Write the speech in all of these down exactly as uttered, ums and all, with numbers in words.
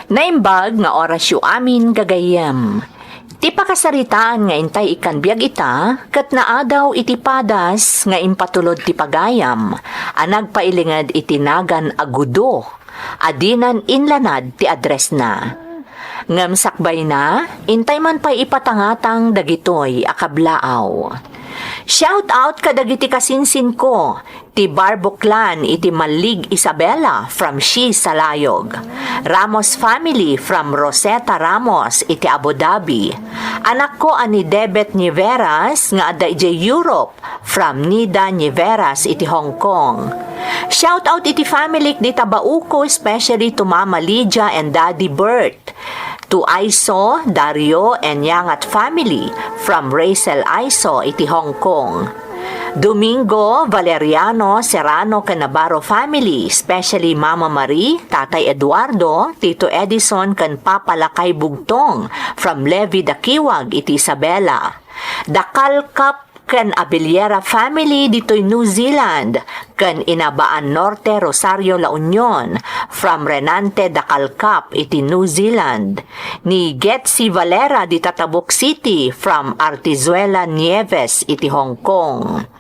Naimbag nga orasyo amin, gagayyem. Ti pakasaritaan nga intay ikkan biag ita, ket naadaw iti padas nga impatulod ti pagayam a nagpailinged iti nagan a Gudo, a dinan inlanad ti addressna. Ngem sakbayna, intay man pay ipatangatang dagitoy a kablaaw. Shout out kadagiti kasinsinko, ti Barbo clan iti Mallig, Isabela from Shi Salayog. Ramos family from Rosetta Ramos iti Abu Dhabi. Anakko a ni Debet Niveras nga adda idiay Europe from Nida Niveras iti Hong Kong. Shout out iti family di Tabauco, especially to Mama Lydia and Daddy Bert. To Aiso, Dario, and Yangat family from Rachel Aiso iti Hong Kong. Domingo, Valeriano, Serrano, ken Navarro family, especially Mama Marie, Tatay Eduardo, Tito Edison, ken Papa Lakay Bugtong from Levi Dakiwag iti Isabela. Dakal Cup ken Abellera family ditoy New Zealand, ken Inabaan Norte, Rosario, La Union, from Renante Dacalcap iti New Zealand, ni Getsi Valera di Tatabok City, from Artizuela, Nieves iti Hong Kong.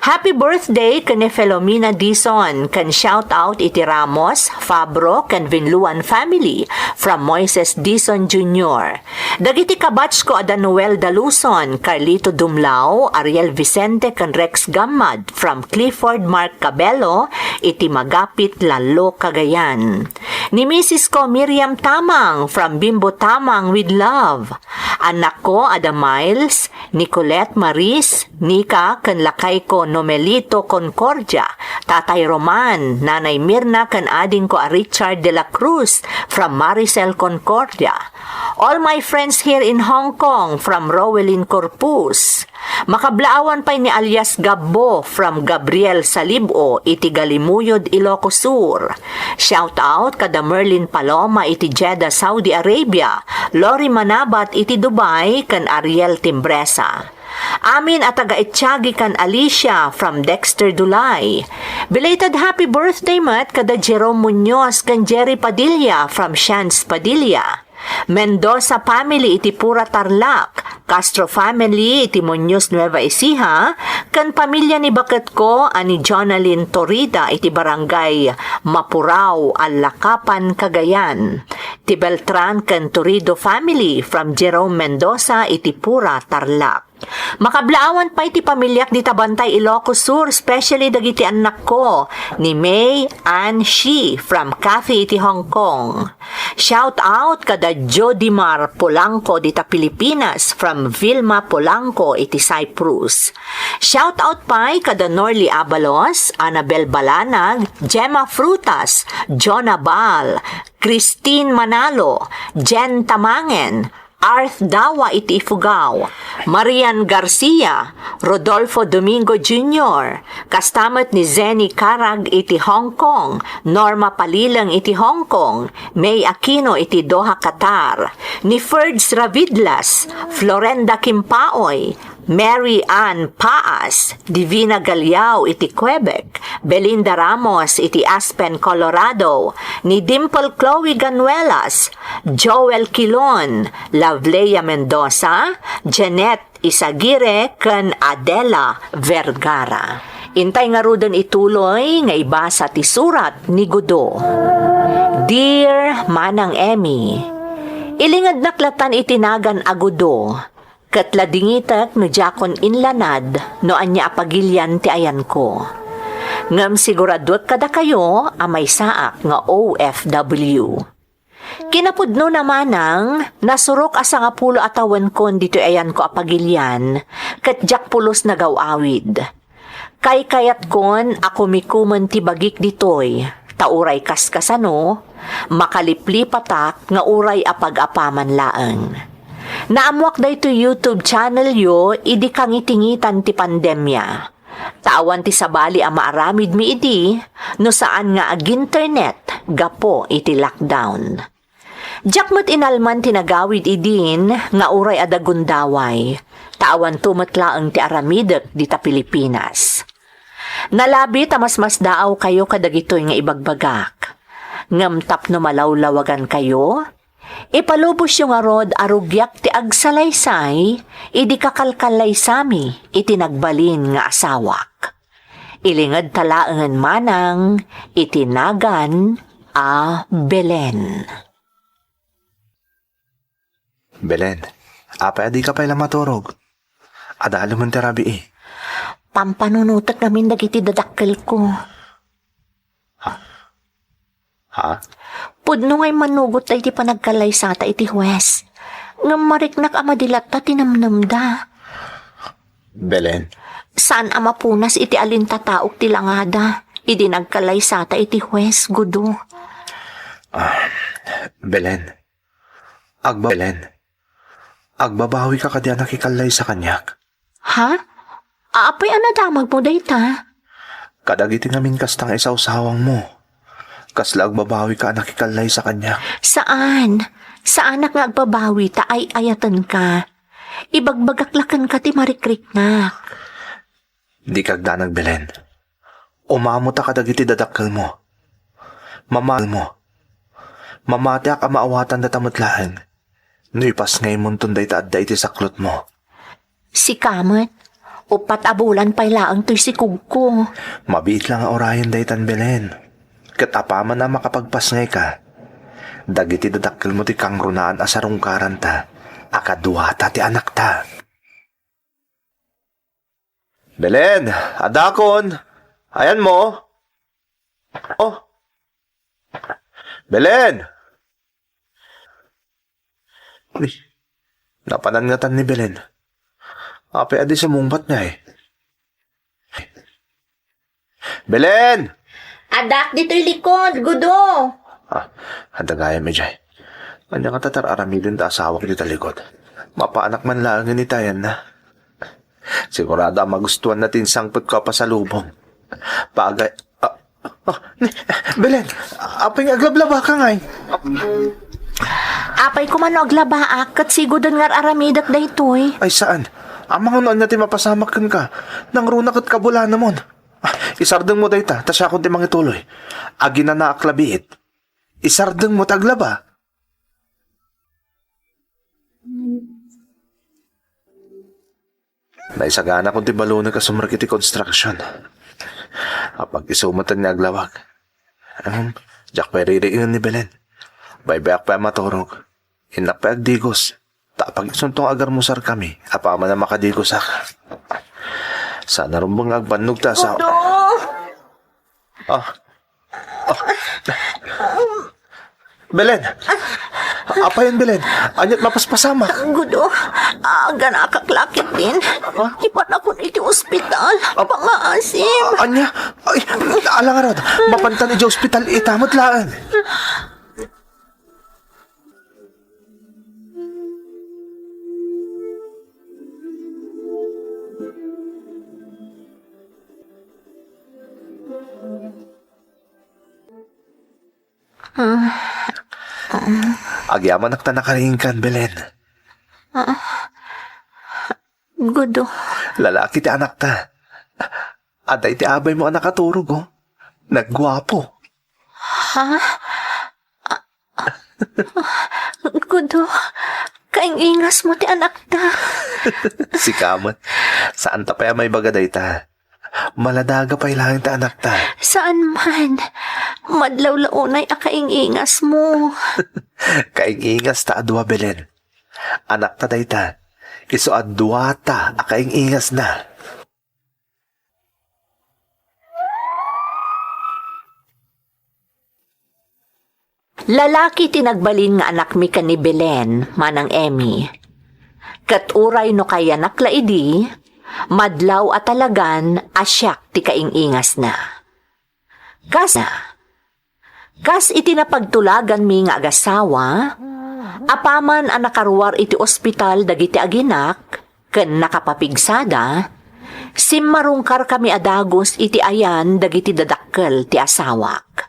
Happy birthday ken ni Filomena Dizon, ken shout out iti Ramos, Fabro, ken Vinluan family, from Moises Dizon Junior. Dagiti kabatchko a da Noel Daluson, Carlito Dumlao, Ariel Vicente, ken Rex Gammad from Clifford Mark Cabello iti Magapit, Lalo, Cagayan. Ni misisko Miriam Tamang from Bimbo Tamang with love. Anakko a da Miles, Nicolette Maris, Nika ken lakayko Nomelito Concordia, Tatay Roman, Nanay Mirna ken adingko a Richard de la Cruz from Maricel Concordia. All my friends here in Hong Kong from Rowelyn Corpus. Makablaawan pay ni alias Gabbo from Gabriel Salib-o iti Galimuyod, Ilocos Sur. Shout out kada Merlin Paloma iti Jeddah, Saudi Arabia, Lori Manabat iti Dubai, ken Ariel Timbresa. Amin a taga-Etiagi ken Alicia from Dexter, Dulay. Belated happy birthday met kada Jerome Muñoz ken Jerry Padilla from Shans Padilla. Mendoza family iti Pura, Tarlac, Castro family iti Muñoz, Nueva Ecija, ken pamilya ni baketko a ni Jonalyn Torida iti Barangay Mapurao, Alacapan, Cagayan. Ti Beltran ken Torido family from Jerome Mendoza iti Pura, Tarlac. Makablaawan pay ti pamiliak dita Bantay, Ilocos Sur, especially dagiti annakko, ni May Ann Shi from Cathy iti Hong Kong. Shout out kada Jodimar Polanco dita Pilipinas from Vilma Polanco iti Cyprus. Shout out pay kada Norly Abalos, Annabel Balanag, Gemma Frutas, Jonah Bal, Christine Manalo, Jen Tamangen, Arth Dawa iti Ifugao, Marian Garcia, Rodolfo Domingo Junior, kasta met ni Zenny Carag iti Hong Kong, Norma Palileng iti Hong Kong, May Aquino iti Doha, Qatar, ni Ferds Ravidlas, Florenda Kimpaoy, Mary Ann Paas, Divina Galiao iti Quebec, Belinda Ramos iti Aspen, Colorado, ni Dimple Chloe Ganuelas, Joel Quilon, Lavlea Mendoza, Jeanette Isagire, ken Adela Vergara. Intay ngaruden ituloy nga ibasa ti surat ni Gudo. Dear Manang Emmy, ilingednak latan iti nagan a Gudo. Ket ladingitek no diakon inlanad no ania a pagilian ti ayanko. Ngem siguraduek kadakayo a maysaak nga O F W. Kinapudnona manang, nasurok a sangapulo a tawenkon ditoy ayanko a pagilian, ket diak pulos nagaw-awid. Kaykayatkon a kumikumen ti bagik ditoy, ta uray kaskasano, makaliplipatak nga uray apag-apaman laeng. Naammoak daytoy YouTube channel yo idi kangitingitan ti pandemia. Ta awan ti sabali a maaramidmi idi no saan nga ag-internet gapu iti lockdown. Diak met inalman ti nagawid idin nga uray adda gundaway, ta awanto met laeng ti aramidek dita Pilipinas. Nalabi ta masmasdaawkayo kadagitoy nga ibagbagak. Ngem tapno malawlawagankayo, Ipalubosyo ngarud a rugiak ti agsalaysay idi kakalkalaysami iti nagbalin nga asawak. Ilingedta laengen manang iti nagan a Belen. Belen, apay a dika pay la maturog? Adda laeng ti rabii. Pampanunotek ngamin dagiti dadakkelko. Ha? Ha? Pudno ngay manugot daydi panagkallaysata iti hues. Ngem mariknak a madi latta ti nemnemda. Belen. Saan a mapunas iti alintataok ti langada idi nagkallaysata iti hues, Gudo. Ah, Belen. Agba-, Belen. Agbabawika kadi a nakikallaysa kaniak? Ha? Apay a nadamagmo dayta? Kadagiti ngamin kasta nga isawsawangmo, kasla agbabawika a nakikallaysa kaniak. Saan. Saanak nga agbabawi ta ay-ayatenka. Ibagbagak la kenka ti marikriknak. Dika agdanag, Belen. Umamota kadagiti dadakkelmo. Mama-, mo. Mamatiak a maawatan data met laeng no ipasngaymonton dayta adda iti saklotmo. Sika met, uppat a bulan pay laeng toy sikogko. Mabiit la nga urayen daytan, Belen. Ket apaman a makapagpasngayka, dagiti dadakkelmo ti kangrunaan a sarungkaranta a kaduata ti anakta. Belen, adakon. Ayanmo? Oh. Belen! Ni, napanan ngatan ni Belen. Apay a di sumungbat ngay? Belen! Addaak ditoy likod, Gudo. Ah, adda gayam idiay. Ania ngata ti ar-aramiden ta asawak dita likod? Mapaanak man laengen itayanna. Sigurado a magustuanna ti insangpetko a pasalubong. Pagay, ah, ah, ni, Belen, apay nga aglablabaka ngay? Apay koma no aglabaak, ket siguden nga ar-aramidek daytoy. Ay, saan. Amangan no ania ti mapasamak kenka. Nangruna ket kabulanamon. Ah, isardengmo dayta, ta siakon ti mangituloy. Aginanaak la biit. Isardengmo ta aglaba. Naisaganakon ti balunek a sumrek iti konstruksion. Apag-isu met nga aglawag. Em, diak pay ririingen ni Belen. Baybayak pay a maturog. Innak pay agdigos. Ta apag-isunto nga agarmusarkami, apaman a makadigosak. Saan a rumbeng nga agbannog ta sa- Gudo! Ah. Ah. Belen! Apayen, Belen? Aniat mapaspasamak? Gudo, aganakak la ketdin. Ha? Ipanakon iti ospital. Ap-, pangaasim. Ania? Ay, ala ngarud. Mapantan iti ospital, ita met laeng. Agyamanak ta nakariingkan, Belen. Gudo. Lalaki ti anakta. Adda iti abaymo a nakaturog, oh. Nagguapo. Ha? Gudo, kaing-ingasmo ti anakta. Sika met, saanta pay a maibaga dayta. Maladaga pay laeng ti anakta. Saan man. Madlaw la unay a kaing-ingasmo. Kaing-ingasta a dua, Belen. Anakta dayta. Isu a duata a kaing-ingasna. Lalaki ti nagbalin nga anakmi ken ni Belen, Manang Emmy. Ket uray no kayanak la idi, madlaw a talagan a siak ti kaing-ingasna. Kas, kas iti napagtulaganmi nga agasawa, apaman a nakaruar iti ospital dagiti aginak ken nakapapigsada, simmarungkarkami a dagus iti ayan dagiti dadakkel ti asawak.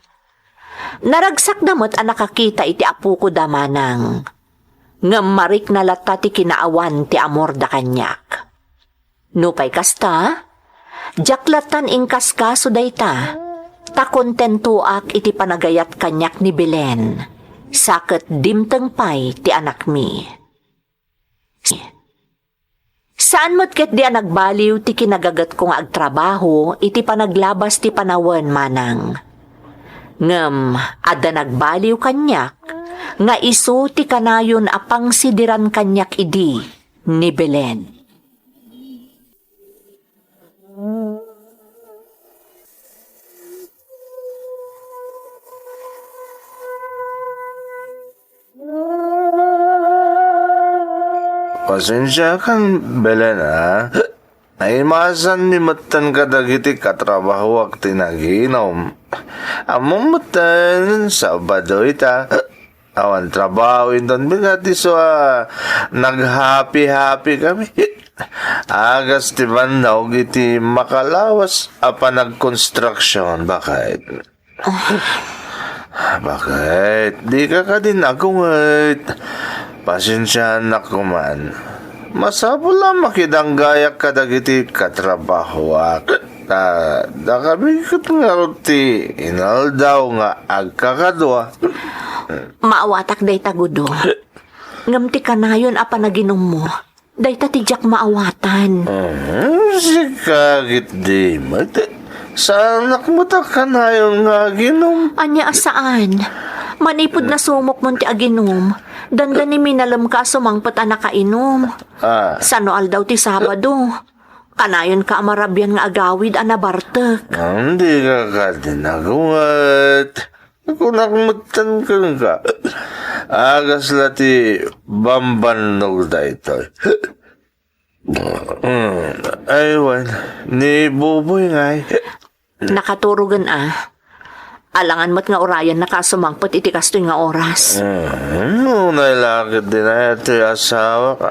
Naragsakda met a nakakita iti apoko da manang. Ngem marikna latta ti kinaawan ti amorda kaniak. Nupay kasta, diak lattan inkaskaso dayta, ta kontentoak iti panagayat kaniak ni Belen. Sa ket dimteng pay ti anakmi. Saan met ketdi a nagbaliw ti kinagagetko nga agtrabaho iti panaglabas ti panawen, manang. Ngem adda nagbaliw kaniak nga isu ti kanayon a pangsidiran kaniak idi ni Belen. Pasensiakan, Belen, a. Naimasanmi metten kadagiti katrabahoak ti naginom. Ammom metten, Sabado ita. Awan trabaho inton bigat isu a naghapi-hapi kami. Agas ti bannog iti makalawas a panagkonstruksyon, baket. Baket, dika kadin agunget. Pasensianak koman. Masapul a makidanggayak kadagiti katrabahoak. Ta, dakami ket ngarud ti inaldaw nga agkakadua. Maawatak dayta, Gudo. Ngem ti kanayon a panaginummo, dayta ti diak maawatan. Mhm, sika ketdi met. Saanak met a kanayon nga aginum. Ania a saan? Manipud nasumokmon ti aginum, dandanimi nalemka a sumangpet a nakainum. Ah. Sano aldaw ti Sabado? Kanayonka a marabian nga agawid a nabartek. Dika kadin agunget. Kunak metten kenka. Agas la ti bambannog daytoy. Hmm, ay, wen, ni Buboy ngay. Nakaturogen a. Alangan met nga urayannaka a sumangpet iti kastoy nga oras. Hmm, unay la ketdi aya ti asawak.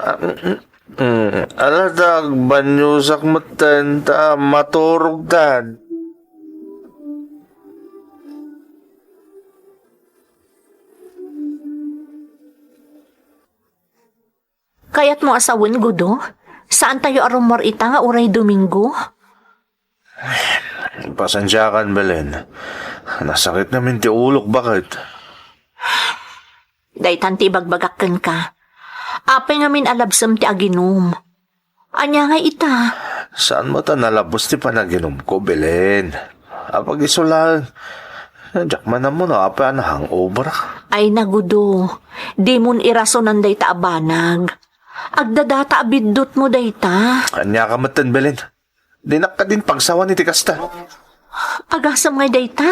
Hmm, ala ta agbaniosak metten ta maturogtan. Kayatmo a sawen, Gudo? Saantayo a rummuar ita nga uray Domingo? Pasensiakan, Belen. Nasakit ngamin ti ulok, baket. Daytan ti ibagbagak kenka. Apay ngamin a labsem ti aginum? Ania ngay ita? Saan met a nalabes ti panaginumko, Belen. Apag-isu laeng. Diak man ammo no apay a na-hangover. Ay, Gudo, dimon irasonan dayta a banag. Agdadata a biddutmo dayta. Ania ka metten, Belen? Dinak kadin pagsawan iti kasta. Agasem ngay dayta?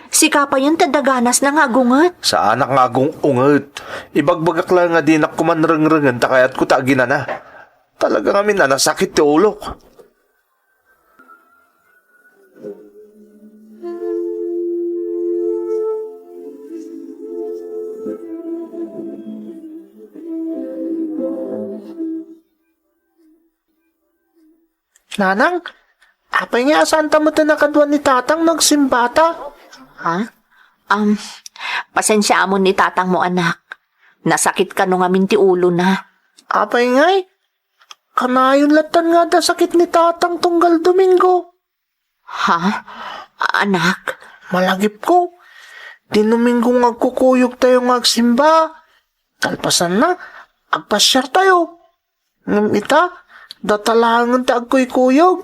Sika payen ti adda ganasna nga agunget. Saanak nga agung-unget. Ibagbagak laeng nga dinak koman rengrengen ta kayatko ta aginana. Talaga ngamin a nasakit ti ulok. Nanang, apay nga a saanta met a nakaduan ni Tatang no agsimbata? Ha? Um, pasensiamon ni Tatangmo, anak. Nasakit kano ngamin ti ulona. Apay ngay? Kanayon lattan nga adda sakit ni Tatang tunggal Domingo. Ha? Anak? Malagipko. Ti Domingo nga agkukuyogtayo nga agsimba. Kalpasanna, agpasiartayo. Ngem ita, data laengen ti agkuykuyog.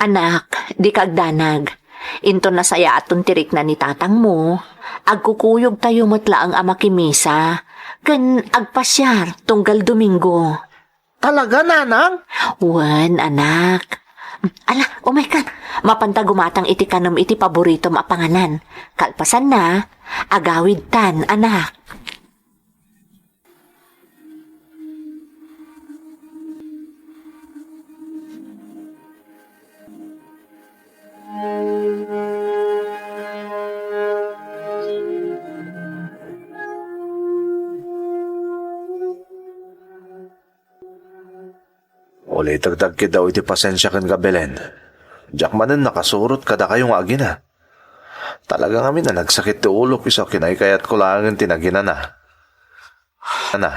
Anak, dika agdanag. Inton nasayaaton ti rikna ni Tatangmo, agkukuyogtayo met laeng a makimisa ken agpasiar tunggal Domingo. Talaga, Nanang? Wen, anak. Ala, umaykan. Mapanta gumatang iti kanem iti paboritom a panganan. Kalpasanna, agawidtan, anak. Ulitek dagiti daw iti pasensia kenka, Belen. Diak manen nakasurot kadakayo nga agina. Talaga ngamin a nagsakit ti ulok isu a kinaykayatko laengen ti naginana. Ana.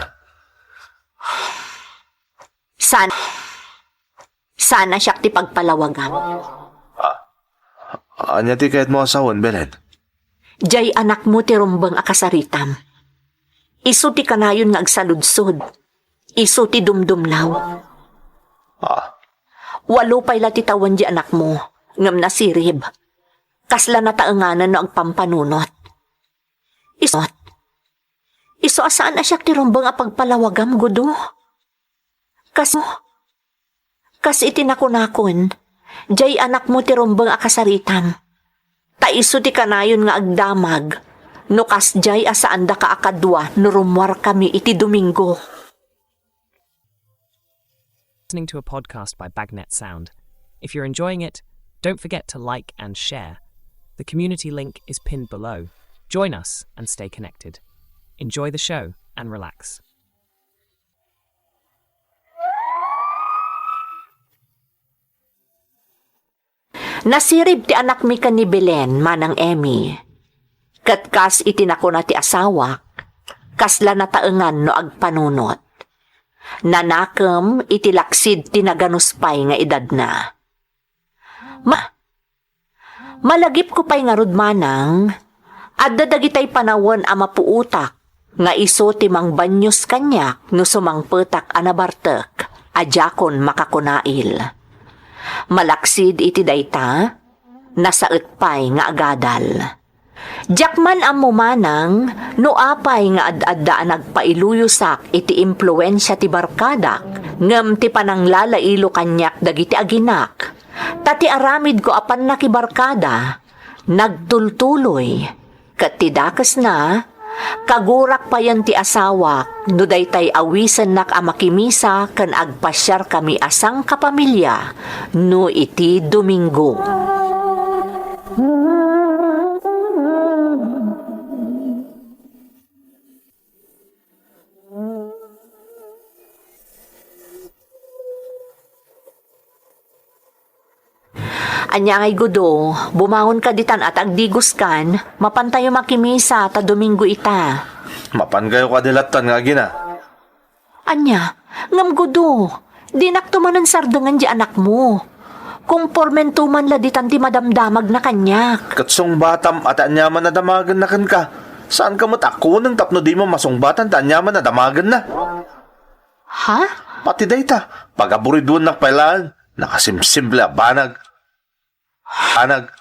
San-, sana siak ti pagpalawagam. Ah, ania ti kayatmo a sawen, Belen? Jay anakmo ti rumbeng a kasaritam. Isu ti kanayon nga agsaludsod. Isu ti dumdumlaw. Ah. Walo pay la ti tawen di anakmo, ngem nasirib. Kasla nataenganan no agpampanunot. Isu, isu a saan a siak ti rumbeng a pagpalawagam, Gudo. Kas-, kas iti nakunakon, diay anakmo ti rumbeng a kasaritam. Ta isu ti kanayon nga agdamag, no kasdiay a saandaka a kadua no rummuarkami iti Domingo. Listening to a podcast by Bagnet Sound. If you're enjoying it, don't forget to like and share. The community link is pinned below. Join us and stay connected. Enjoy the show and relax. Nasirib ti anakmi ken ni Belen, Manang Emmy. Ket kas iti nakuna ti asawak, kasla nataengan no agpanunot. Nanakem iti laksid ti naganus pay nga edadna. Ma-, malagipko pay ngarud, Manang, adda dagitay panawen a mapuotak nga isu ti mangbanyos kaniak no sumangpetak a nabartek a diakon makakunail. Malaksid iti dayta, nasaet pay nga agadal. Diak man ammo, Manang, no apay nga ad-adda a nagpailuyosak iti impluensia ti barkadak, ngem ti pananglalailo kaniak dagiti aginak, ta ti aramidko a pannakibarkada, nagtultuloy. Ket ti dakesna, kagurak payen ti asawak no daytay awisennak a makimisa ken agpasiarkami a sangkapamilya no iti Domingo. Ania ngay, Gudo, bumangon ka ditan a ta agdigoskan, mapantayo makimisa ta Domingo ita. Mapankayo kadi lattan nga agina? Ania, ngem Gudo, dinakto manen sardengen di anakmo. Kompormento man la ditan ti madamdamagna kaniak. Ket sungbatam a ti aniaman a damagenna kenka. Saanka met a kuneng tapno dimo masungbatan ti aniaman a damagenna. Ha? Pati dayta, pagaburiduennak pay laeng, nakasimsimple a banag. Banag.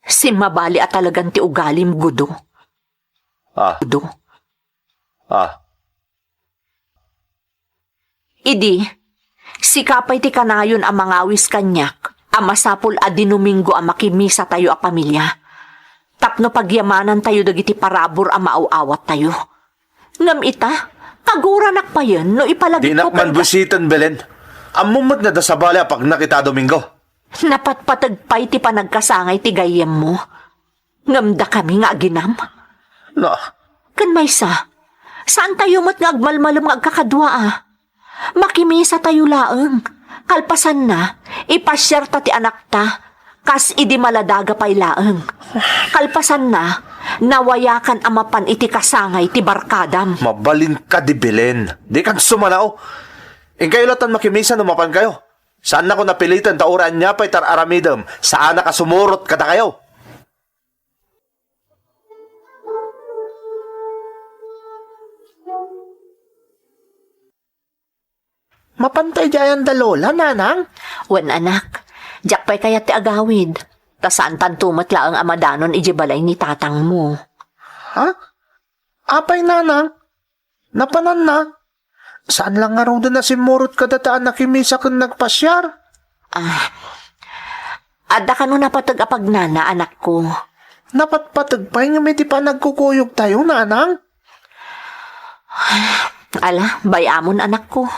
Simmabali a talagan ti ugalim, Gudo. Ah. Gudo. Ah. Idi, sika pay ti kanayon a mangawis kaniak a masapul a Dinomingo a makimisatayo a pamilya, tapno pagyamanantayo dagiti parabur a maaw-awattayo. Ngem ita, kaguranak payen no ipalagipko. Dinak man buisiten, Belen. Ammom met nga adda sabali a pagnak ita Domingo. Napatpateg pay ti panagkasangay ti gayyemmo. Ngem dakami nga aginam? Na. Ken maysa, saantayo met nga agmalmalem nga agkakadua a. Makimisatayo laeng. Kalpasanna, ipasiarta ti anakta, kas idi maladaga pay laeng. Kalpasanna, nawayakan a mapan iti kasangay ti barkadam. Mabalinka di Belen. Dikan sumanao. Inkayo lattan makimisa no mapankayo. Saannakon a piliten ta uray ania pay ti ar-aramidem, saanak a sumurot kadakayo. Mapantay diay anda Lola, Nanang? Wen, anak. Diak pay kayat ti agawid. Ta saantanto met laeng a madanon idiay balay ni tatangmo. Ha? Apay, Nanang? Napananna? Saan la ngaruden a simmurot kadata a nakimisa ken nagpasiar? Ah, adda kano napateg a pagnana, anakko? Napatpateg pay ngem iti panagkukuyogtayo, Nanang? Ala, bay-amon, anakko.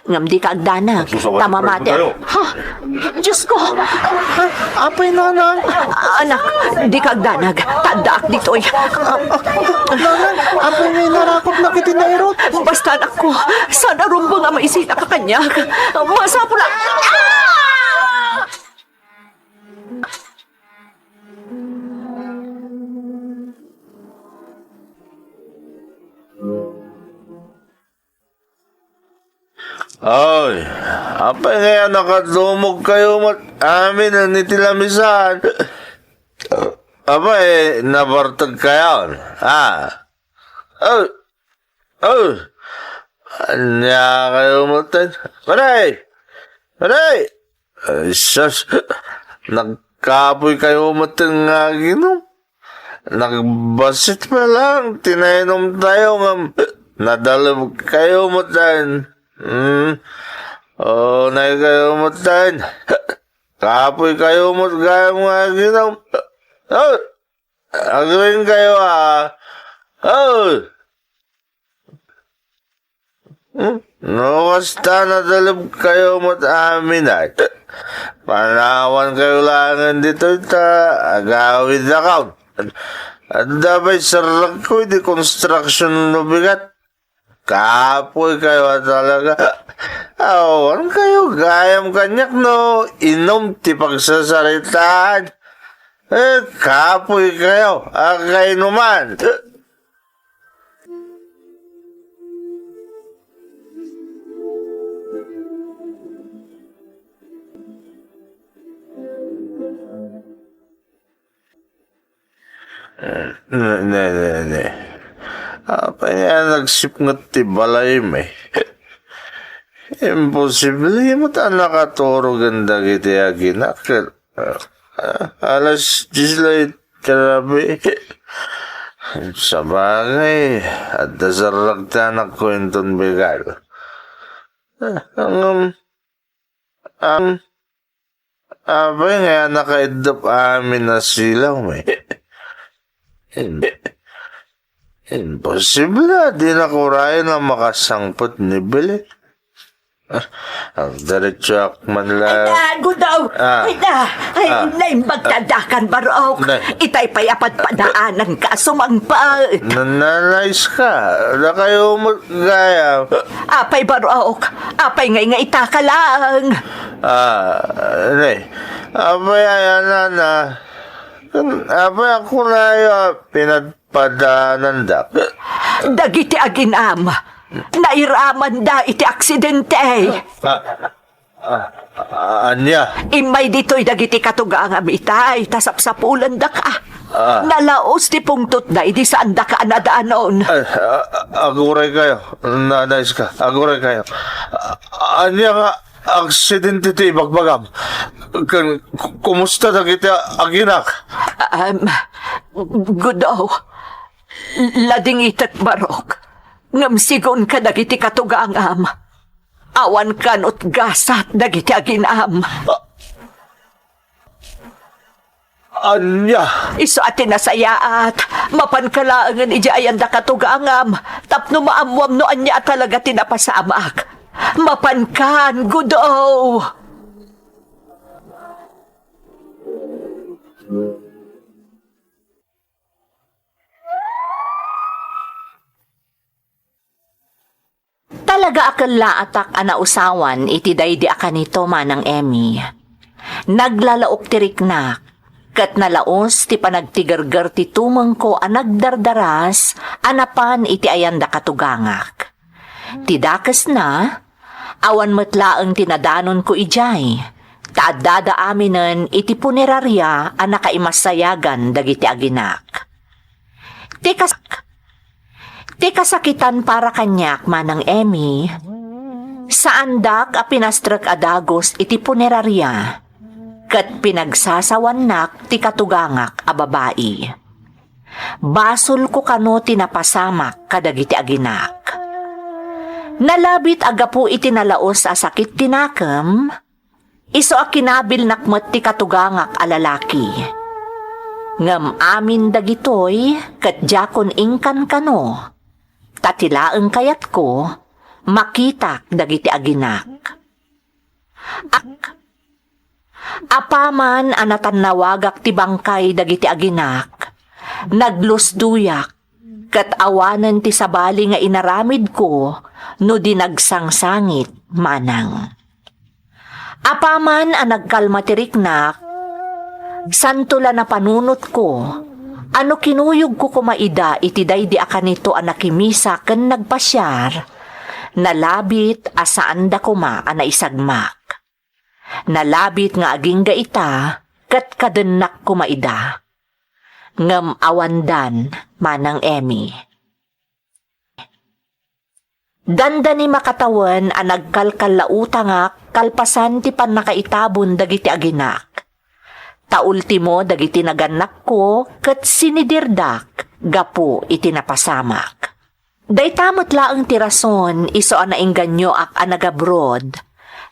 Ngem dika agdanag, ta mamati. Ha? Diosko! Apay, Nanang? Anak, dika agdanag, ta addaak ditoy. Nanang, apay nga inarakopnak iti nairut? Basta, anakko, saan a rumbeng a maisinaka kaniak. Masapul a... Ay, apay nga nakadumogkayo met amin iti lamisaan? Apay, nabartek kayon? Ah. Oh. Oh. Ania kayo met? Pare! Pare! Ay, sus. Nagkapoy kayo met nga aginom. Nagbasit pa lang, tinainom tayo nga nadalib kayo met. Hmm. Oh, nay kayo met. Kapoy kayo met gayam nga aginom. Oh! Agring kayo, ah. Oh! Hmm? No, basta nadalib kayo met amin, ay. Panawan kayo langen ditoy ta agawid akaw. Adda pay serrekko iti construction no bigat. Kapoy kayo a talaga. Awan kayo gayam kaniak no inom ti pagsasaritaan. Eh, kapoy kayo a kainuman. Ne, ne, ne, ne. Apay nga nagsipnget ti balaymi? Imposible met a nakaturogen dagiti aginak. Ah, alas dies la iti rabii. Sabagay, adda serrek ti anakko inton bigat. Ah, ngem, am, apay nga nakaiddep amin a silaw, may? Im-, imposible a dinak urayen a makasangpet ni Billy. Ah, agdiretsoak man la. Ay, na, Gudaw! Ah. Ay, na! Ay, ah, naimbag ta dakan, Barok! Nay. Itay pay a padpadaananka a sumangpet! Na-, nanayska! Dakayo met gayam! Apay, Barok! Apay ngay nga itaka lang! Ah, nay. Apay, ay, anana. Apay, ako na ya pinad- padaanandak. Dagiti aginam, nairamanda iti aksidente. Ah, ah, ah, ania? Immay ditoy dagiti katugangam itay, ta sapsapulendaka. Ah. Nalaos ti pungtotda idi saandaka a nadanon. Ah, ah, aguray kayo, nanayska, aguray kayo. Ah, ania nga aksidente ti ibagbagam? Ken ku-, kumusta dagiti aginak? Em, Gudaw, ladingitek, Barok, ngem sigun kadagiti katugangam, awan kanut gasat dagiti aginam. Ah, ania? Isu a ti nasayaat, mapanka laengen idiay ayan da katugangam, tapno maammuam no ania a talaga ti napasamak. Mapankan, Gudaw! Talaga a kellaatak a nausawan iti daydi a kanito, Manang Emmy. Naglalaok ti riknak, ket nalaos ti panagtigerger ti tumengko a nagdardaras a napan iti ayan da katugangak. Ti dakesna, awan met laeng ti nadanonko idiay, ta addada aminen iti puneraria a nakaimasayagan dagiti aginak. Ti kas-, ti kasakitan para kaniak, Manang Emmy, saandak a pinastrek a dagus iti puneraria, ket pinagsasawannak ti katugangak a babai. Basolko kano ti napasamak kadagiti aginak. Nalabit a gapu iti nalaos a sakit ti nakem, isu a kinabilnak met ti katugangak a lalaki. Ngem amin dagitoy ket diakon inkan kano, ta ti laeng kayatko, makitak dagiti aginak. Ak-, apaman a natannawagak ti bangkay dagiti aginak, naglusdoyak, ket awanen ti sabali nga inaramidko no di nagsangsangit manang. Apaman a nagkalma ti riknak, santo la napanunotko a no kinuyogko koma ida iti daydi a kanito a nakimisa ken nagpasiar, nalabit a saanda koma a naisagmak. Nalabit nga agingga ita ket kadennak koma ida. ngem awandan, Manang Emmy. Dandani makatawen a nagkalkallautangak kalpasan ti pannakaitabon dagiti aginak. Ta ultimo dagiti nagannakko ket sinidirdak gapu iti napasamak. Dayta met laeng ti rason isu a naengganyoak a nagabroad,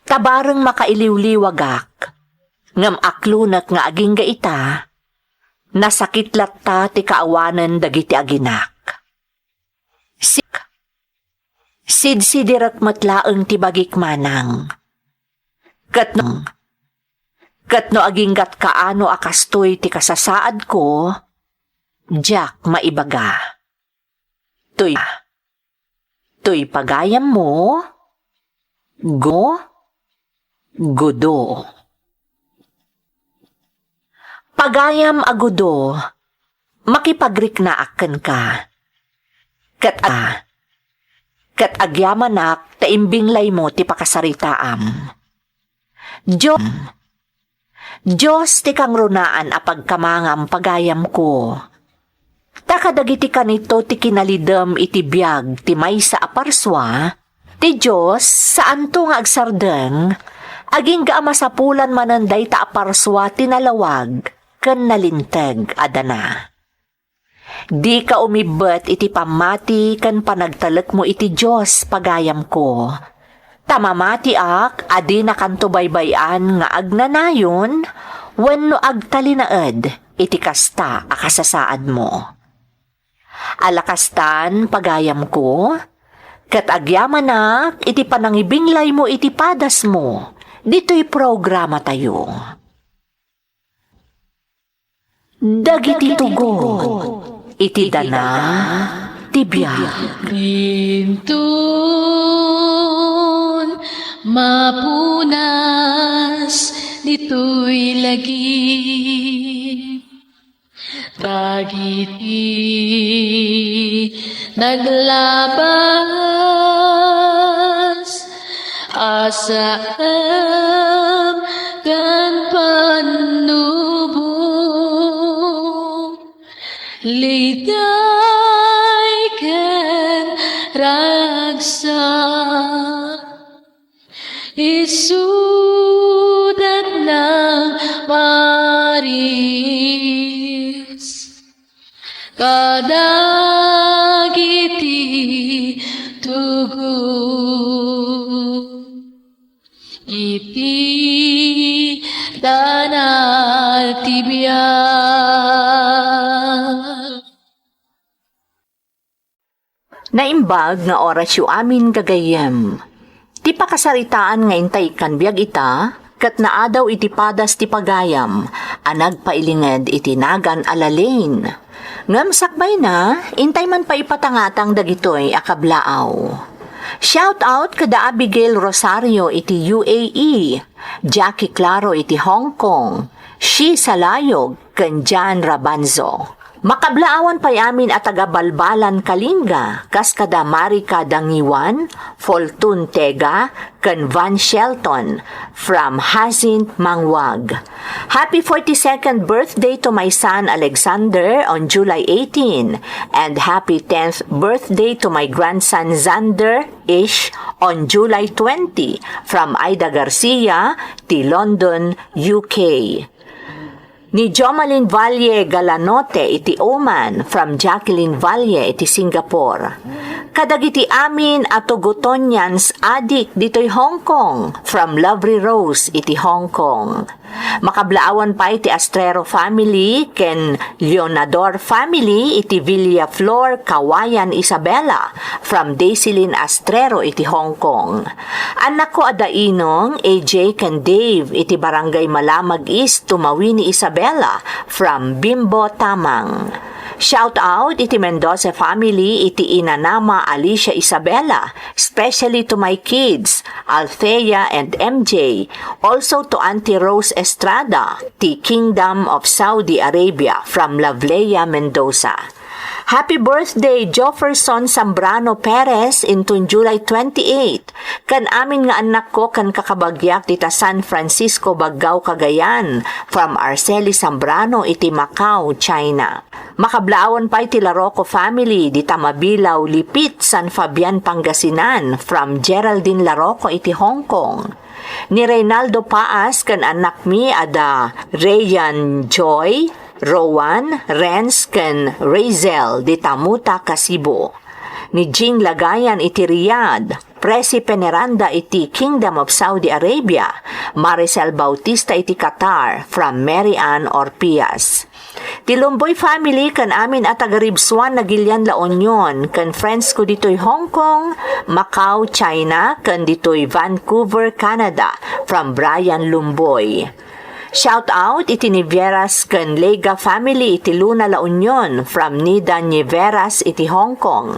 ta bareng makailiwliwagak. Ngem aklonek nga agingga ita, nasakit latta ti kaawanen dagiti aginak. Sik. Sidsidirek met laeng ti bagik, Manang. Ket no, ket no aginggat kaano a kastoy ti kasasaadko, diak maibaga. Toy, toy pagayammo, Gu-, Gudo. Pagayam a Gudo, makipagriknaak kenka. Ket a-, ket agyamanak ta imbinglaymo ti pakasaritaam. Dio-, Dios ti kangrunaan a pagkamangam, pagayamko. Ta kadagiti kanito ti kinalidem iti biag ti maysa a parsua, ti Dios saanto nga agsardeng, agingga a masapulan manen dayta a parsua ti nalawag ken nalinteg a dana. Dika umibbet iti pammati ken panagtalekmo iti Dios, pagayamko. Ta mamatiak a dinakanto baybay-an nga agnanayon wenno agtalinaed iti kasta a kasasaadmo. Ala kastan, pagayamko, ket agyamanak iti panangibinglaymo iti padasmo ditoy programatayo. Dagiti tugon iti dana ti biag. Inton mapunas ditoy lagip, dagiti naglabas, asaem ken pannubo, liday ken ragsak. Isudat nang maris kadagiti tugon iti dana ti biag. Naimbag nga orasyo amin, gagayyem. Ti pakasaritaan nga intay ikkan biag ita, ket naadaw iti padas ti pagayam a nagpailinged iti nagan a La Lane. Ngem sakbayna, intay man pay ipatangatang dagitoy a kablaaw. Shout out kada Abigail Rosario iti U A E, Jackie Claro iti Hong Kong, Shi Salayog, ken Jan Rabanzo. Makablaawan pay amin a taga Balbalan, Kalinga, kas kada Marika Dangiwan, Fortune Tega, ken Van Shelton from Jacinth, Manguag. Happy forty-second birthday to my son Alexander on July eighteen, and happy tenth birthday to my grandson Xander Ish on July twenty from Aida Garcia ti London, U K. Ni Jomalyn Valle Galanote iti Oman from Jacqueline Valle iti Singapore. Kadagiti amin a Togotonians adik ditoy Hong Kong from Lovely Rose iti Hong Kong. Makablaawan pay ti Astrero family ken Leonador family iti Villaflor, Cauayan, Isabela, from Daisilin Astrero iti Hong Kong. Annakko a Dainong, A J ken Dave iti Barangay Malamag East, Tumawini, Isabela, from Bimbo Tamang. Shout out iti Mendoza family iti inanama Alicia Isabela, especially to my kids, Althea and M J, also to Auntie Rose Estrada, ti Kingdom of Saudi Arabia, from Lovleia Mendoza. Happy birthday, Jofferson Zambrano Perez, inton July twenty-eight. Ken amin nga annakko ken kakabagiak dita San Francisco, Baggao, Cagayan, from Arceli Zambrano iti Macau, China. Makablaawan pay ti Laroco family dita Mabilaw, Lipit, San Fabian, Pangasinan, from Geraldine Laroco iti Hong Kong. Ni Reynaldo Paas ken annakmi a da Rayan Joy, Rowan, Renz, ken Razel dita Mutaka, Cebu. Ni Jing Lagayan iti Riyadh, Presi Peneranda iti Kingdom of Saudi Arabia, Maricel Bautista iti Qatar, from Mary Ann Orpias. Ti Lumboy family ken amin a taga-Ribsuan, Nagilian, La Union, ken friends ko ditoy Hong Kong, Macau, China, ken ditoy Vancouver, Canada, from Brian Lumboy. Shout out iti Niveras ken Lega family iti Luna, La Union, from Nida Niveras iti Hong Kong.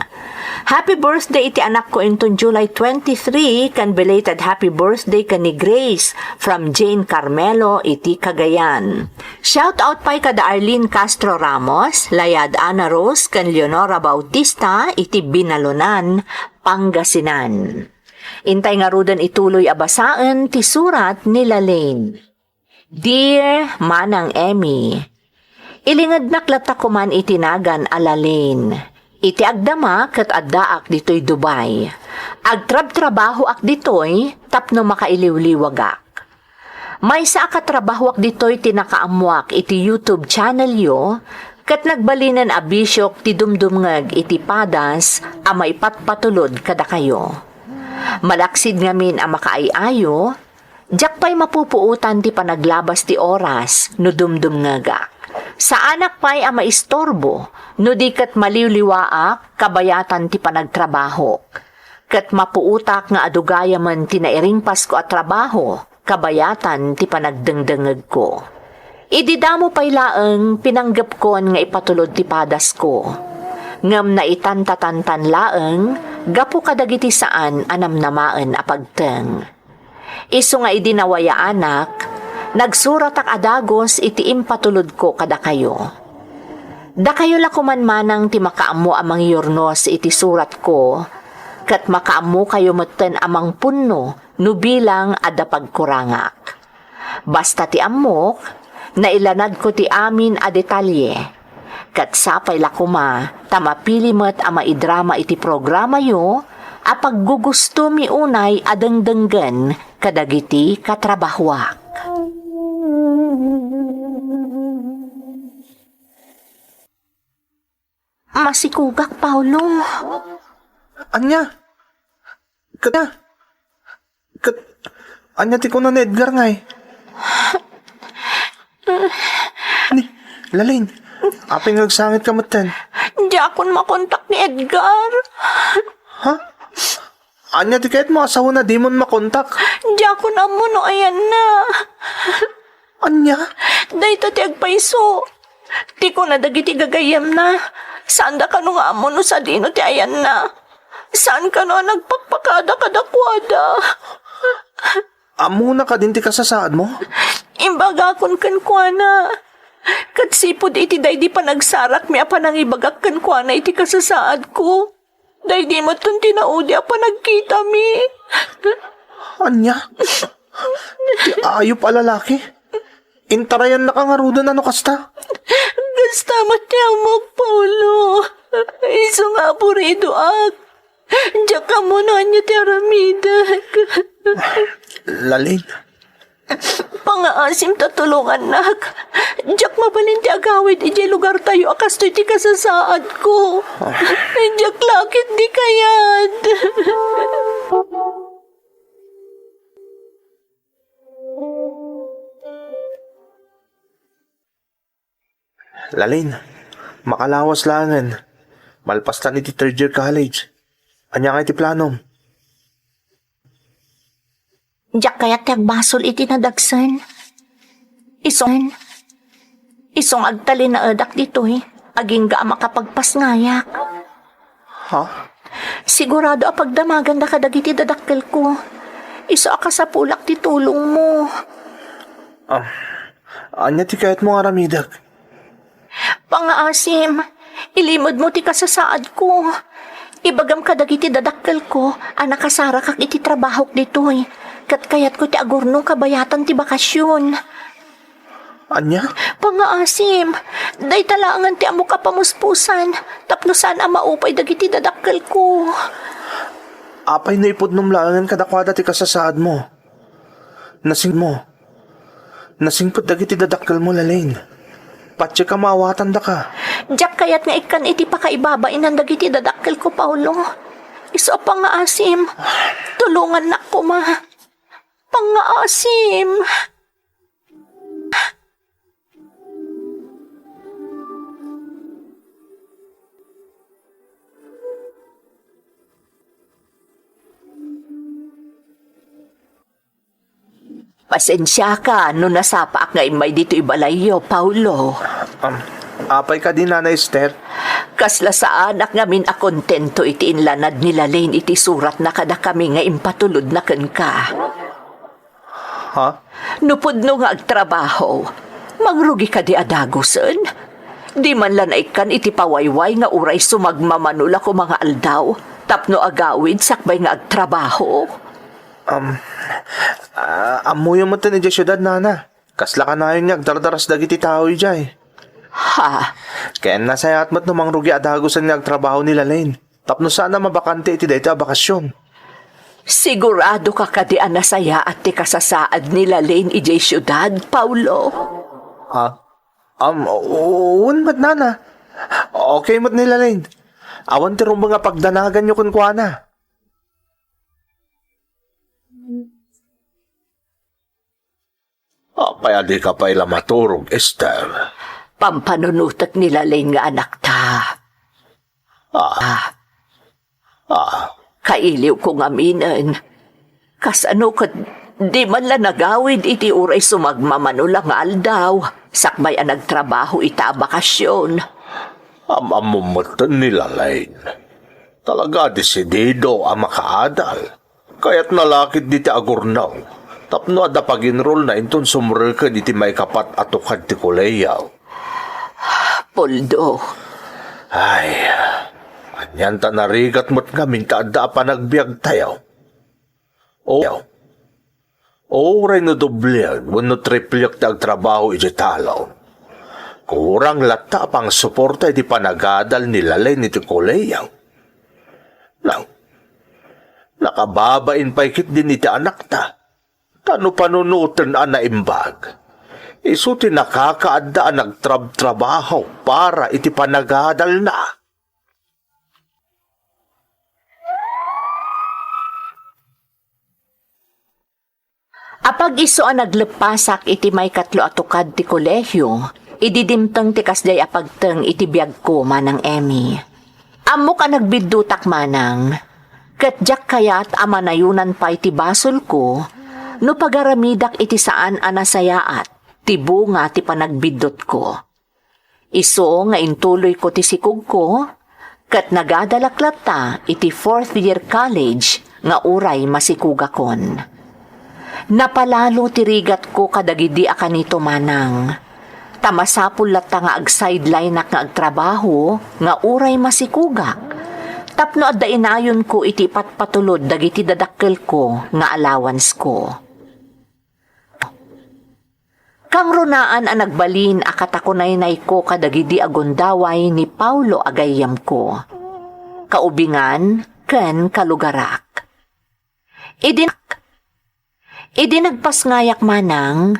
Happy birthday iti anakko inton July twenty-three, ken belated happy birthday ken ni Grace from Jane Carmelo iti Cagayan. Shout out pay kada Arlene Castro Ramos, Layad Ana Rose, ken Leonora Bautista iti Binalonan, Pangasinan. Intay ngaruden ituloy a basaen ti surat ni Lalaine. Dear Manang Emmy, ilingednak latta koman iti nagan a Lalaine. Iti agdama ket addaak ditoy Dubai. Agtrabtrabahoak ditoy tapno makailiwliwagak. Maysa a katrabahoak ditoy ti nakaammoak iti YouTube channel yo, ket nagbalinen a bisiok ti dumdumngeg iti padas a maipatpatulod kadakayo. Malaksid ngamin a makaay-ayo, diak pay mapupuotan ti panaglabas ti oras no dumdumngegak. Saanak pay a maistorbo no di ket maliwliwaak kabayatan ti panagtrabahok. Ket mapuotak nga adu gayamen ti nairingpasko a trabaho kabayatan ti panagdengdengegko. Idi damo pay laeng, pinanggepkon nga ipatulod ti padasko. Ngem naitantatantan laeng gapu kadagiti saan a namnamaen a pagteng. Isu nga idi nawayaanak, nagsuratak a dagus iti impatulodko kadakayo. Dakayo la koman manang ti makaammo a mangyurnos iti suratko, ket makaammokayo metten a mangpunno no bilang adda pagkurangak. Basta ti ammok, nailanadko ti amin a detalye. Ket sapay la koma ta mapili met a maidrama iti programayo a paggugustomi unay a dengdenggen kadagiti katrabahoak. Masikugak, Paolo. Ania? Ket, ket, ania ti kuna ni Edgar ngay? Ni, Lalaine, apay nga agsangitka metten? Diakon makontak ni Edgar. Ha? Ania ti kayatmo a sawen a dimon makontak? Diakon ammo no ayanna. Ania? Dayta ti agpayso. Ti kuna dagiti gagayyemna, saanda kano nga ammo no sadino ti ayanna. Saan kano a nagpakpakada kadakuada. Ammona kadin ti kasasaadmo? Imbagakon kenkuana. Ket sipud iti daydi panagsarakmi a panangibagak kenkuana iti kasasaadko, daydi metten ti naudi a panagkitami. Ania? Ti ayup a lalaki? Intarayannaka ngaruden a no kasta? Kasta met ti ammok, Paolo. Isu nga apuridoak. Diak ammo no ania ti aramidek. Lalaine. Pangaasim ta tulongannak. Diak mabalin ti agawid idiay lugartayo a kastoy ti kasasaadko. Diak la ketdi kayat. Lalaine, makalawas laengen. Malpastan iti third year college. Ania ngay ti planom? Diak kayat ti agbasol iti nadagsen. Isu, isu nga agtalinaedak ditoy, agingga a makapagpasngayak. Ha? Sigurado a pagdamaganda kadagiti dadakkelko. Isu a kasapulak ti tulongmo. Ah, ania ti kayatmo nga aramidek? Pangaasim, Ilimedmo ti kasasaadko. Ibagam kadagiti dadakkelko a nakasarakak iti trabahok ditoy, ket kayatko ti agurnong kabayatan ti bakasyon. Ania? Pangngaasim, dayta laengen ti ammok a pamuspusan tapno saan a maupay dagiti dadakkelko. Apay no ipudnom laengen kadakuada ti kasasaadmo? Nasingmo. Nasingpet dagiti dadakkelmo, Lalaine. Patiek a maawatandaka. Diak kayat nga ikkan iti pakaibabainan dagiti dadakkelko, Paolo. Isu a pangngaasim, tulongannak koma. Pangngaasim. Pasensiaka no nasapaak nga immay ditoy balayyo, Paolo. Um, apay kadi, Nana Esther? Kasla saanak ngamin a kontento iti inlanad ni Lalaine iti suratna kadakami nga impatulodna kenka. Ha? No pudno nga agtrabaho, mangrugi kadi a dagusen? Di man la naikkan iti pawayway nga uray sumagmamano la koma nga aldaw tapno agawid sakbay nga agtrabaho? Um, ah, ammoyo metten idiay siudad, Nana. Kasla kanayon nga agdardaras dagiti tao idiay. Ha? Ken nasayaat met no mangrugi a dagusen nga agtrabaho ni Lalaine tapno saan a mabakante iti daytoy a bakasyon. Siguradoka kadi a nasayaat ti kasasaad ni Lalaine idiay siudad, Paolo? Ah, um, wen met, Nana. Okay met ni Lalaine. Awan ti rumbeng a pagdanaganyo kenkuana. Apay a dika pay la maturog, Esther? Pampanunotek ni Lalaine nga anakta. Ah. Ah. Kailiwko ngaminen. Kasano ket di man la nagawid iti uray sumagmamano la nga aldaw, sakbay a nagtrabaho ita a bakasyon? Am-ammom metten ni Lalaine. Talaga a desidido a makaadal. Kayatna la ketdi ti agurnong tapno adda pag-enrollna inton sumreken iti maikapat a tukad ti kolehiyo. Poldo. Ay, anian ta narigat met ngamin ta adda a panagbiagtayo? O, uray no doblek wenno triplek ti agtrabaho iti talon, kurang latta a pangsuporta iti panagadal ni Lalaine iti kolehiyo. Nang, nakababain pay ketdin iti anakta. Ta no panunoten a naimbag, isu ti nakakaadda a nagtrabtrabaho para iti panagadalna. Apag isu a nagleppasak iti maikatlo a tukad ti kolehio, idi dimteng ti kasdiay a pagteng iti biagko, Manang Emmy. Ammok a nagbiddutak, Manang, ket diak kayat a manayonan pay ti basolko no pagaramidak iti saan a nasayaat ti bunga ti panagbiddutko. Isu nga intuloyko ti sikogko, ket nagadalak latta iti fourth year college nga uray masikogakon. Napalalo ti rigatko kadagidi a kanito, Manang, ta masapul latta nga ag-sidelineak nga agtrabaho nga uray masikogak, tapno adda inayonko iti ipatpatulod dagiti dadakkelko nga allowanceko. Kangrunaan a nagbalin a katakunaynayko kadagidi a gundaway ni Paolo a gayyemko, kaubingan ken kalugarak. Idi, idi nagpasngayak, Manang,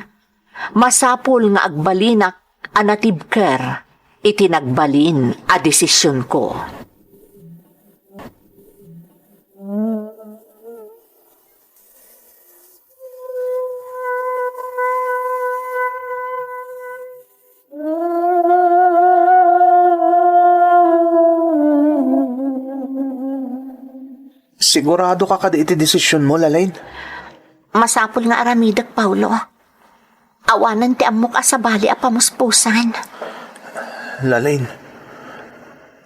masapul nga agbalinak a natibker iti nagbalin a desisionko. Siguradoka kadi iti desisionmo, Lalaine? Masapul nga aramidek, Paolo. Awanen ti ammok a sabali a pamuspusan. Lalaine,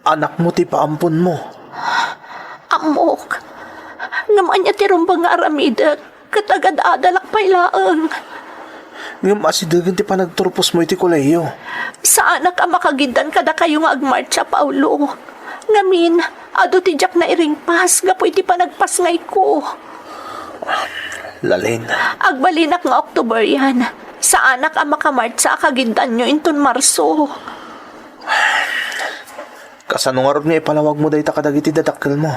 anakmo ti paamponmo. Ammok. Ngem ania ti rumbeng nga aramidek ket agad-adalak pay laeng. Ngem asidegen ti panagturposmo iti kolehiyo. Saanak a makagiddan kadakayo nga agmartsa, Paolo. Ngamin, adu ti diak nairingpas gapu iti panagpasngayko. Lalin. Agbalinak nga October yan. Saanak a makamartsa a kagiddanyo inton Marso. Kasano ngarud nga ipalawagmo dayta kadagiti dadakkelmo?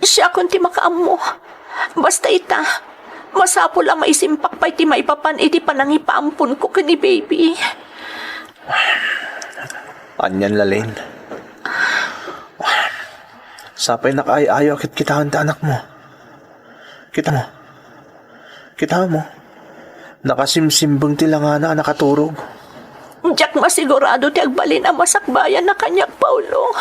Siakon ti makaammo. Basta ita, masapul a maisimpak pay ti maipapan iti panangipaamponko ken ni baby. Anian, Lalin. Sapay nakaay-ayo a kitkitaen ti anakmo. Kita mo? Kita mo? Nakasimsimbeng ti langana a nakaturog. Diak masigurado ti agbalin a masakbayan a kaniak, Paolo.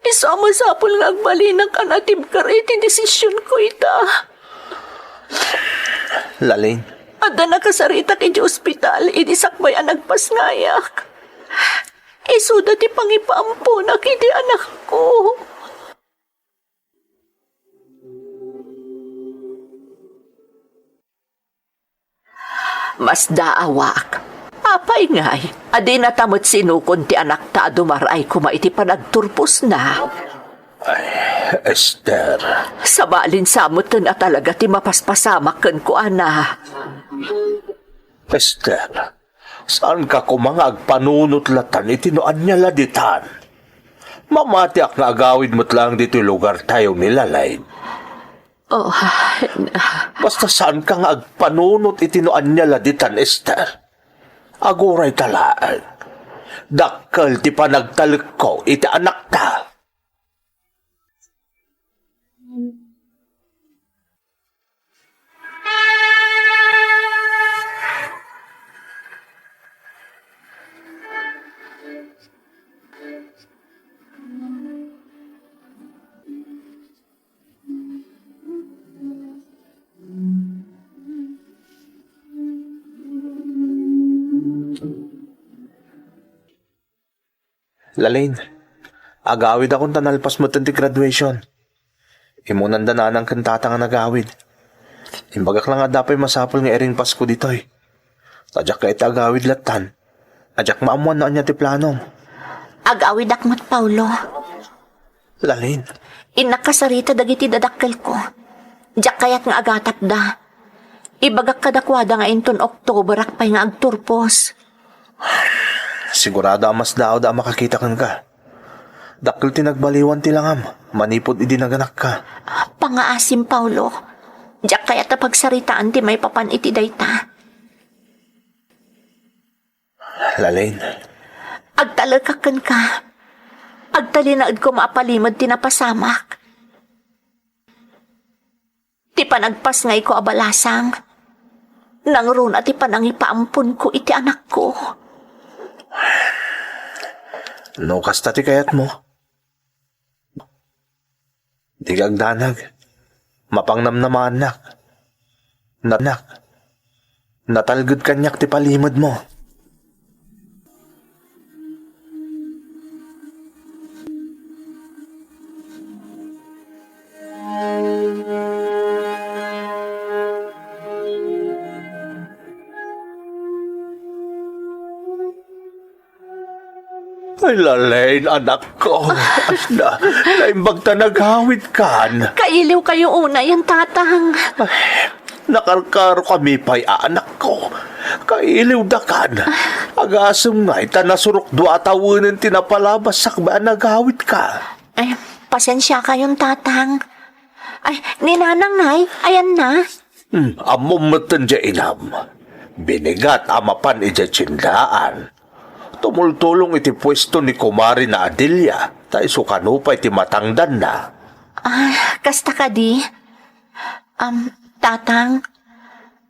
Isu a masapul nga agbalinak a natibker iti desisionko ita. Lalin. Adda nakasaritak iti ospital idi sakbay a nagpasngayak. Isuda ti pangipaamponak iti anakko. Masdaawak. Apay ngay, adinata met sinukon ti anakta a dumar-ay koma iti panagturposna? Ay, Esther. Sabalin sa metten a talaga ti mapaspasamak kenkuana. Esther, saanka koma nga agpanunot latan iti no ania la ditan? Mamatiak nga agawid met laeng ditoy lugartayo ni Lalin. Oh, basta saanka nga agpanunot iti no ania la ditan, Esther. Aguray ta laeng. Dakkel ti panagtalekko iti anakta. Lalin, agawidakon ta nalpas metten ti graduation. Immunanda nanang ken tatang a nagawid. Imbagak la nga adda pay masapul nga iringpasko ditoy. Ta diak kayat ti agawid lattan. A diak maammuan no ania ti planom. Agawidak met, Paolo. Lalin. Innak kasarita dagiti dadakkelko. Diak kayat nga agatapda. Ibagak kadakuada nga inton Oktoberak pay nga agturpos. Sigurado a masdaawda a makakita kenka. Dakkel ti nagbaliwan ti langam manipud idi naganakka. Pangaasim, Paolo. Diak kayat a pagsaritaan ti maipapan iti dayta. Lalin. Agtalekak kenka. Agtalinaed koma a palimed ti napasamak. Ti panagpasngayko a balasang, nangruna ti panangipaamponko iti anakko. No kasta ti kayatmo, dika agdanag. Mapangnamnamaannak. Nanak. Natalged kaniak ti palimedmo. Ay, Lalin, anakko. Ay, na, naimbag ta nagawidkan. Kailiwkayo unay, tatang. Ay, nakarkaro kami pay, anakko. Kailiwdakan. Agasem ngay ta nasurok dua a tawenen ti napalabas sakbay a nagawidka. Ay, pasensiakayon, tatang. Ay, ni nanang ngay, ayanna. Hmm, ammom metten diay inam. Binigat a mapan idiay tiendaan. Tumultulong iti puesto ni kumarina Adelia, ta isu kano pay ti matangdanna. Ah, kasta kadi? Am, tatang,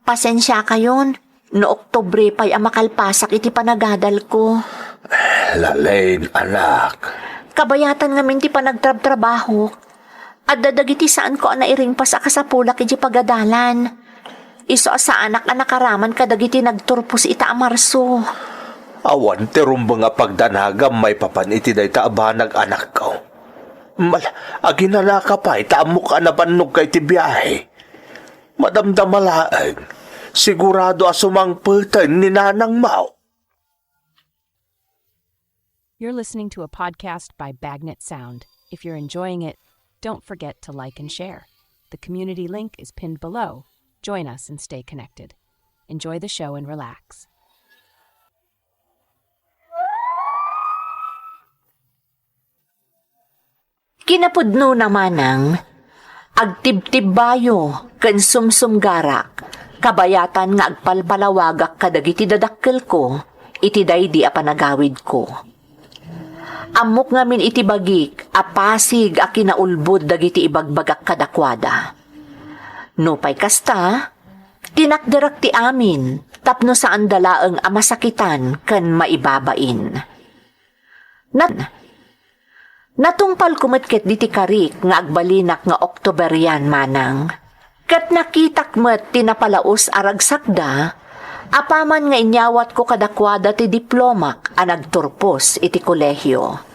pasensiakayon no Oktubre pay a makalpasak iti panagadalko. Lalin, anak. Kabayatan ngamin ti panagtrabtrabahok. Adda dagiti saanko a nairingpas a kasapulak idiay pagadalan. Isu a saanak a nakaraman kadagiti nagturpos ita a Marso. Awan ti rumbeng a pagdanagam maipapan iti dayta a banag, anakko. Mal-, aginanaka pay ta ammok a nabannogka iti biahe. Madamdama laeng. Sigurado a sumangpeten ni Nanang Mau. You're listening to a podcast by Bagnet Sound. If you're enjoying it, don't forget to like and share. The community link is pinned below. Join us and stay connected. Enjoy the show and relax. Kinapudnona, Manang, agtibtibbayo ken sumsumgarak, kabayatan nga agpalpalawagak kadagiti dadakkelko iti daydi a panagawidko. Ammok ngamin iti bagik a pasig a kinaulbod dagiti ibagbagak kadakuada. Nupay kasta, tinakderak ti amin tapno saanda laeng a masakitan ken maibabain. Nat-, natungpalko met ketdi ti karik nga agbalinak nga Oktoberian, Manang. Ket nakitak met ti napalaus a ragsakda, apaman nga inyawatko kadakuada ti diplomak a nagturpos iti kolehio.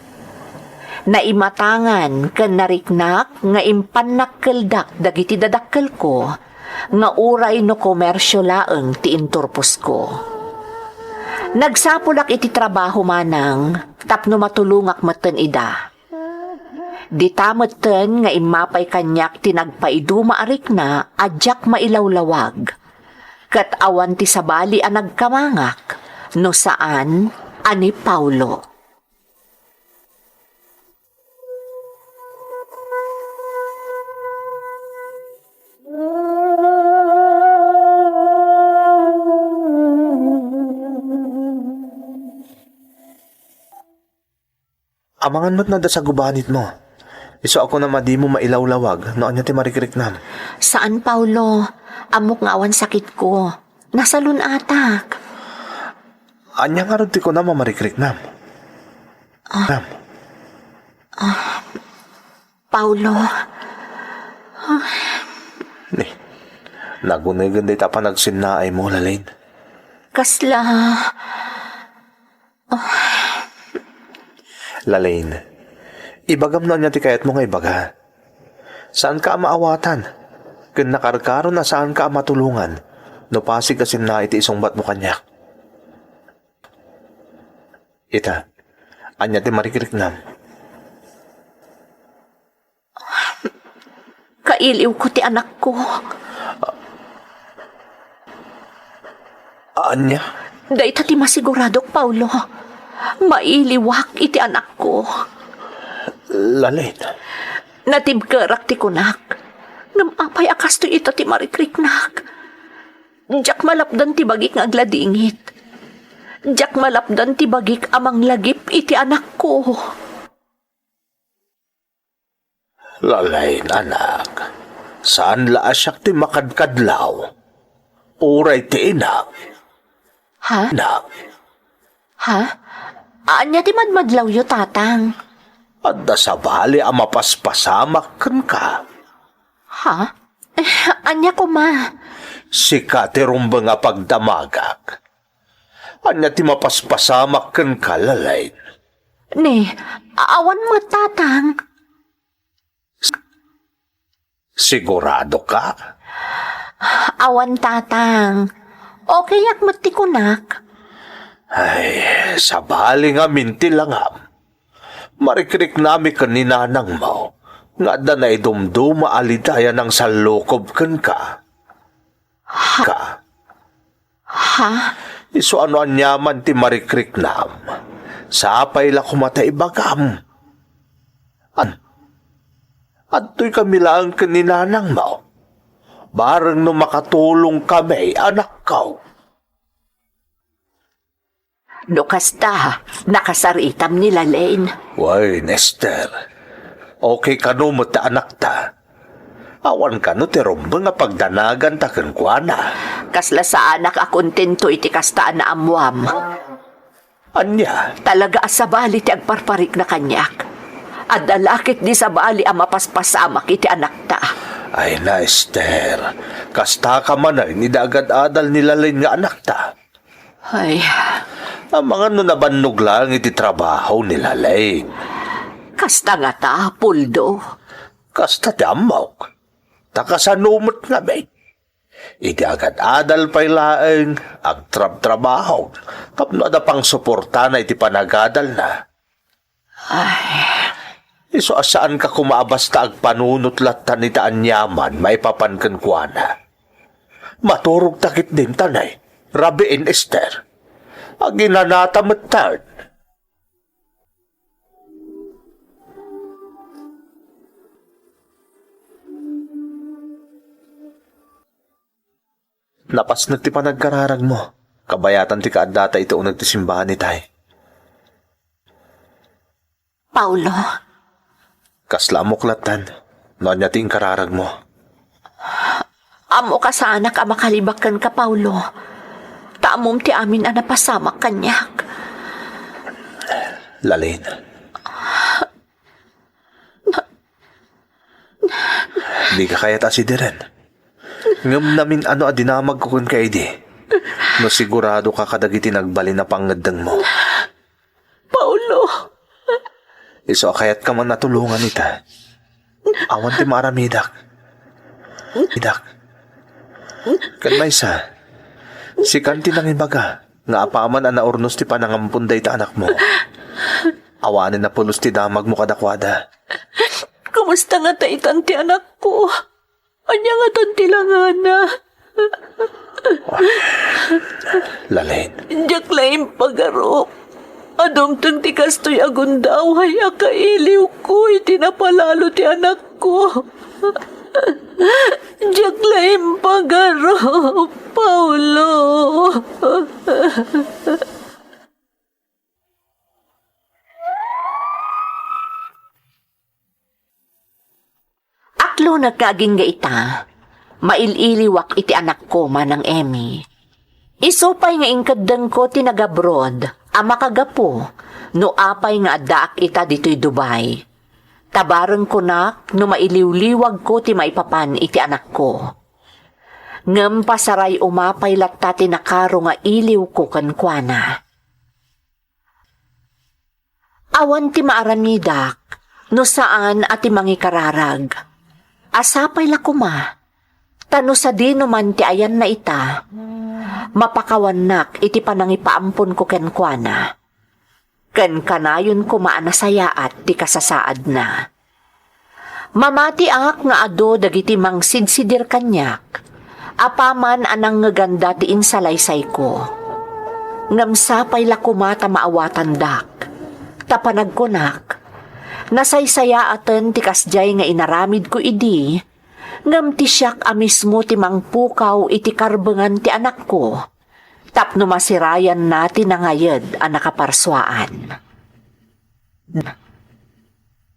Naimatangan ken nariknak nga impannakkeldak dagiti dadakkelko nga uray no komersio laeng ti inturposko. Nagsapulak iti trabaho, Manang, tapno matulongak metten ida. Dita metten nga immapay kaniak ti nagpaiduma a rikna a diak mailawlawag, ket awan ti sabali a nagkamangak no saan a ni Paulo. Amangan met no adda sa gubanitmo. Isu a kunam a dimo mailawlawag no ania ti marikriknam. Saan, Paulo. Ammok nga awan sakitko. Nasalun-atak. Ania ngarud ti kunam a marikriknam? Ah. Nam. Ah, Paulo. Ni, nagunegen dayta panagsinnaaymo, Lalaine. Kasla. Lalaine, ibagam no ania ti kayatmo nga ibaga. Saanka a maawatan, ken nakarkaron a saanka a matulongan no pasig a sinnaay ti isungbatmo kaniak. Ita, ania ti marikriknam? Kailiwko ti anakko. Ania? Dayta ti masiguradok, Paulo. Mailiwak iti anakko. Lalaine. Natibkerak ti kunak. Ngem apay a kastoy ita ti marikriknak? Diak malapdan ti bagik nga agladingit. Diak malapdan ti bagik a manglagip iti anakko. Lalaine, anak, saan la a siak ti makadkadlaw. Uray ti inak. Ha? Inak. Ha? Ania ti madmadlawyo, Tatang? Adda sabali a mapaspasamak kenka. Ha? Eh, ania koma? Sika ti rumbeng a pagdamagak. Ania ti mapaspasamak kenka, Lalaine? Ni, awan met, Tatang. Sigurado ka? Awan, Tatang. Okay ak met ti kunak. Ay, sabali ngamin ti langam. Marikriknami ken ni nanangmo nga adda naidumduma a lidaya nangsallukob kenka. Ha? Ka. Ha? Isu a no aniaman ti marikriknam, sapay la koma ta ibagam. An-, adtoy kami laeng ken ni nanangmo. Bareng no makatulong kami, anakko. No kasta, nakasaritam ni Lalaine. Wen, Esther. Okay kano met ti anakta? Awan kano ti rumbeng a pagdanaganta kenkuana? Kasla saanak a kontento iti kasta a naammoam. Ania? Talaga a sabali ti agparparikna kaniak. Adda la ketdi sabali a mapaspasamak iti anakta. Ay na, Esther. Kastaka manen iti agad-adal ni Lalaine nga anakta. Ay. Amangan no nabannog laeng iti trabaho ni Lalaine. Kasta ngata, Puldo. Kasta ti ammok. Ta kasano met ngamin? Idi agad-adal pay laeng, agtrabtrabahok tapno adda pangsuportana iti panagadalna. Ay. Isu a saanka koma a basta agpanunot lattan iti aniaman maipapan kenkuana. Maturogta ketdin, tanay, rabiin, Ester. Aginanata metten. Napasnek ti panagkararagmo. Kabayatan ti kaaddata iti uneg ti simbahan itay. Paulo. Kasla ammok lattan no ania ti inkararagmo. Ammoka saanak a makalibak kenka, Paulo. Ta ammom ti amin a napasamak kaniak. Lalin. Dika kayat a sidiren. Ngem namin-ano a dinamagko kenka idi. No siguradoka kadagiti nagbalin a pangngeddengmo. Paulo! Isu a kayatka man a tulongan ita. Awan ti maaramidak. Idak. Ken maysa, sikan ti nangibaga nga apaman a naurnos ti panangampon dayta anakmo, awanen a pulos ti damagmo kadakuada. Kumusta ngata itan ti anakko? Ania ngatan ti langana? Lalin. Diak la impagarup. Dumteng ti kastoy a gundaway a kailiwko iti napalalo ti anakko. Diak la impagarup, Paulo. Aklunek nga agingga ita, mail-iliwak iti anakko, Manang Emmy. Isu pay nga inkeddengko ti nagabroad a makagapu no apay nga addaak ita ditoy Dubai. Ta bareng kunak no mailiwliwagko ti maipapan iti anakko. Ngem pasaray umapay latta ti nakaro nga iliwko kenkuana. Awan ti maaramidak no saan a ti mangikararag. A sapay la koma, ta no sadino man ti ayanna ita, mapakawannak iti panangipaamponko kenkuana. Ken kanayon koma a nasayaat ti kasasaadna. Mamatiak nga adu dagiti mangsidsidir kaniak, apaman a nangngeganda ti insalaysayko. Ngem sapay la koma ta maawatandak, ta panagkunak, nasaysayaaten ti kasdiay nga inaramidko idi, ngem ti siak a mismo ti mangpukaw iti karbengan ti anakko, tapno masirayanna ti nangayed a nakaparsuaan.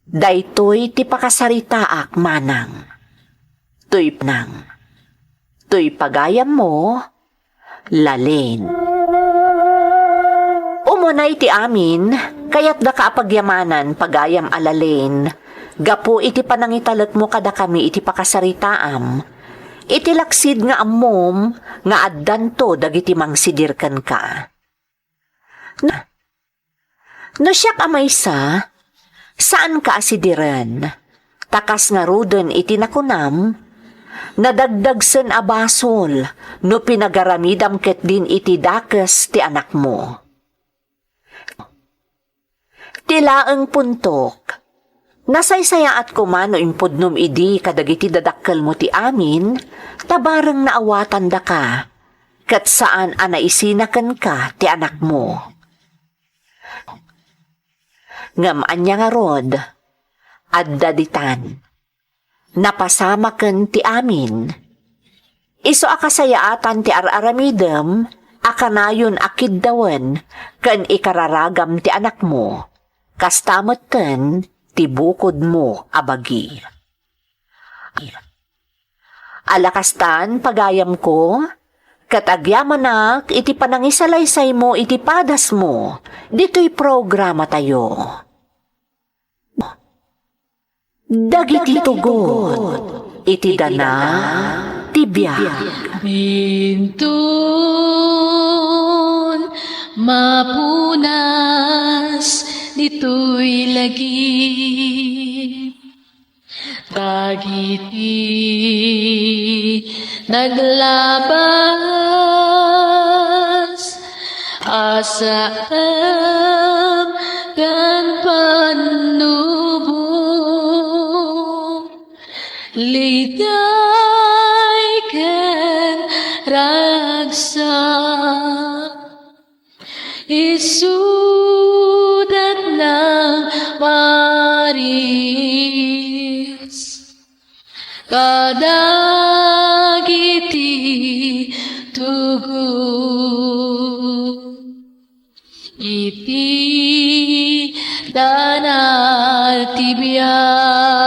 Daytoy ti pakasaritaak, Manang. Toy nang, toy pagayammo, Lalin. Umunay ti amin, kayatdaka a pagyamanan, pagayam a Lalin, gapu iti panangitalekmo kadakami iti pakasaritaam, iti laksid nga ammom nga addanto dagiti mangsidir kenka. Na, no siak a maysa, saanka a sidiren, ta kas ngaruden iti nakunam, nadagdagsen a basol no pinagaramidam ketdin iti dakes ti anakmo. Ti laeng puntok, nasaysayaat koma no impudnom idi kadagiti dadakkelmo ti amin, ta bareng naawatandaka, ket saan a naisina kenka ti anakmo. Ngem ania ngarud, adda ditan. Napasamaken ti amin. Isu a kasayaatan ti ar-aramidem a kanayon a kiddawen ken ikararagam ti anakmo, kasta metten ti bukodmo a bagi. Ala kastan, pagayamko, ket agyamanak iti panangisalaysaymo iti padasmo ditoy programatayo. Dagiti tugot iti dana ti biag. Inton mapunas ditoy lagip, dagiti Naglabas a saem ken pannubo, ligay ken ragsak, isudat nang maris kadagiti tugot iti danal ti biag.